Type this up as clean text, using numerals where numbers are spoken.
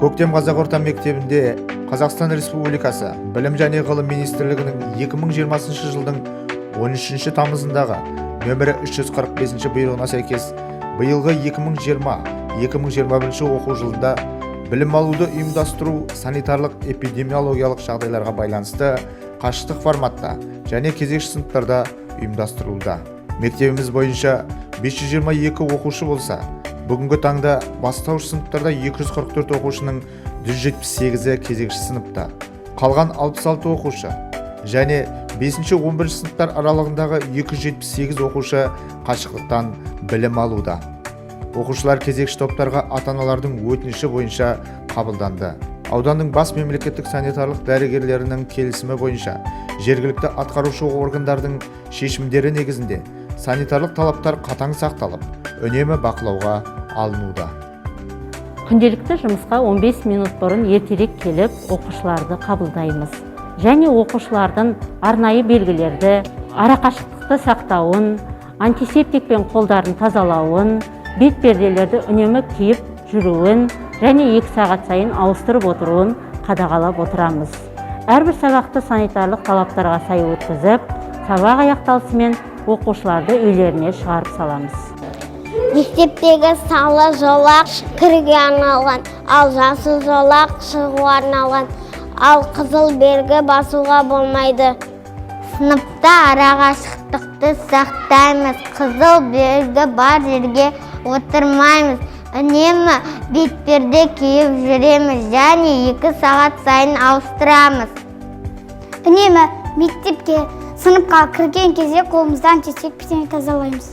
Көктем қазақ орта мектебінде Қазақстан Республикасы Білім және ғылым министрлігінің 2020 жылдың 13 тамызындағы нөмірі 345 бұйрығына сәйкес, биылғы 2020-2021 оқу жылында білім алуды ұйымдастыру санитарлық эпидемиологиялық жағдайларға байланысты қашықтық форматта және кезекші сыныптарда ұйымдастырылуда. Мектебіміз бойынша 522 оқушы болса, бүгінгі таңда бастауыш сыныптарда 244 оқушының 178-і кезекші сыныпта, қалған 66 оқушы және 5-11 сыныптар аралығындағы 278 оқушы қашықтықтан білім алуда. Оқушылар кезекші топтарға ата-аналардың өтініші бойынша қабылданды. Ауданның бас мемлекеттік санитарлық дәрігерлерінің келісімі бойынша, жергілікті атқарушы органдардың шешімдері негізінде санитарлық талаптар қатаң сақталып, үнемі бақылауға алынуда. Күнделікті жұмысқа 15 минут бұрын ертерек келіп, оқушыларды қабылдаймыз және оқушылардың арнайы белгілерді, арақашықтықты сақтауын, антисептикпен қолдарын тазалауын, бетперделерді үнемі киіп жүруін және 2 сағат сайын ауыстырып отыруын қадағалап отырамыз. Әрбір сабақты санитарлық талаптарға сай өткізіп, сабақ аяқталысымен оқушыларды үйлеріне шығарып саламыз. Мектептегі сары жолақ кіруге арналған, ал жасыл жолақ шығуға арналған, ал қызыл белгі басуға болмайды. Сыныпта арақашықтықты сақтаймыз, қызыл белгі бар жерге отырмаймыз, үнемі бетперде киіп жүреміз және 2 сағат сайын ауыстырамыз. Үнемі мектепке, сыныпқа кірген кезде қолымызды антисептикпен тазалаймыз.